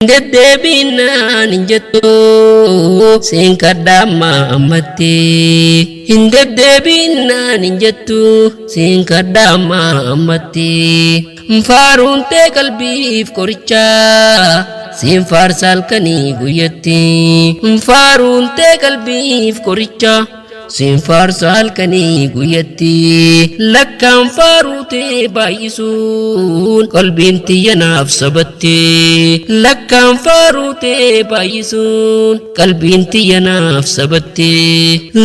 Deddeebiinaan hin jettu siin kadhaama ammatti. Hin deddeebiinaan hin jettu siin kadhaama ammatti. Faaruun tee qalbiif qorichaa siin faarsa halkanii guyyatti. Faaruun tee qalbiif qorichaa siin faarsa halkanii guyyatti. Lakkaan faaruu tee baay'isuun qalbiin tiyya naaf sabatti. Lakkaan faaruu tee baay'isuun qalbiin tiyya naaf sabatti.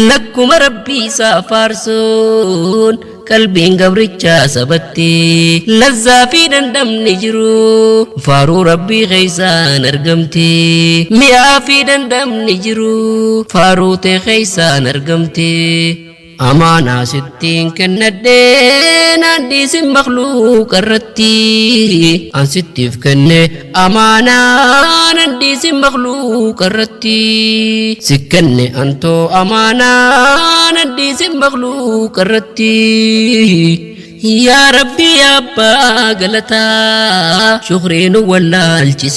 Lakkuma rabbii isaa faarsuun qalbiin gabrichaa sabatti. Lazzaa fi dandamni jiru faaruu rabbii keeysaan argamti. Mi'aa fi dandamni jiru faaruu tee keeysaan argamti. Amaanaa sittiin kennadhee naan dhiisin makluuqa irratti. An sittiif kenne amaanaa naan dhiisin makluuqa irratti. Si kenne antoo amaanaa naan dhiisin makluuqa irratti. Yaa Rabbi yaa Abbaa galataa shukrii nu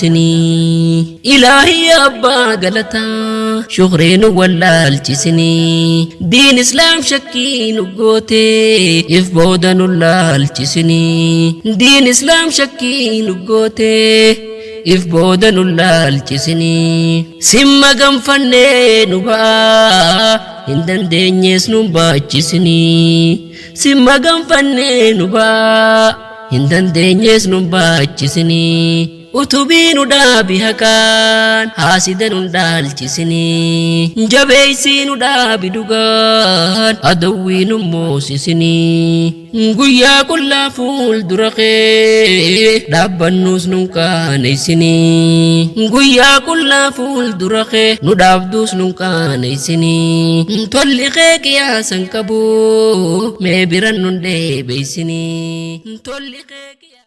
wallaalchisinii. Ilaahi yaa Abbaa galataa shukrii nu wallaalchisinii. Diin Islaam shakkii nu gootee if booda nu laalchisinii. Diin Islaam shakkii nu gootee if booda nu laalchisinii. Simma ganfannee nu ba'aa hin dandeenyees nu baachisinii. Simma ganfannee nu ba'aa hin dandeenyees nu baachisinii. Utubii nu dhaabi haqaan haasida nu dhaalchisinii. Jabeessii nu dhaabi dhugaan adawwii nu moosisinii. Guyyaa qullaa fuuldura kee dhaabbannuus nu qaaneessinii. Guyyaa qullaa fuuldura kee nu dhaabduus nu qaaneessinii. Tolli kee qiyaasan qabu mee biran nu deebisinii. Tolli kee.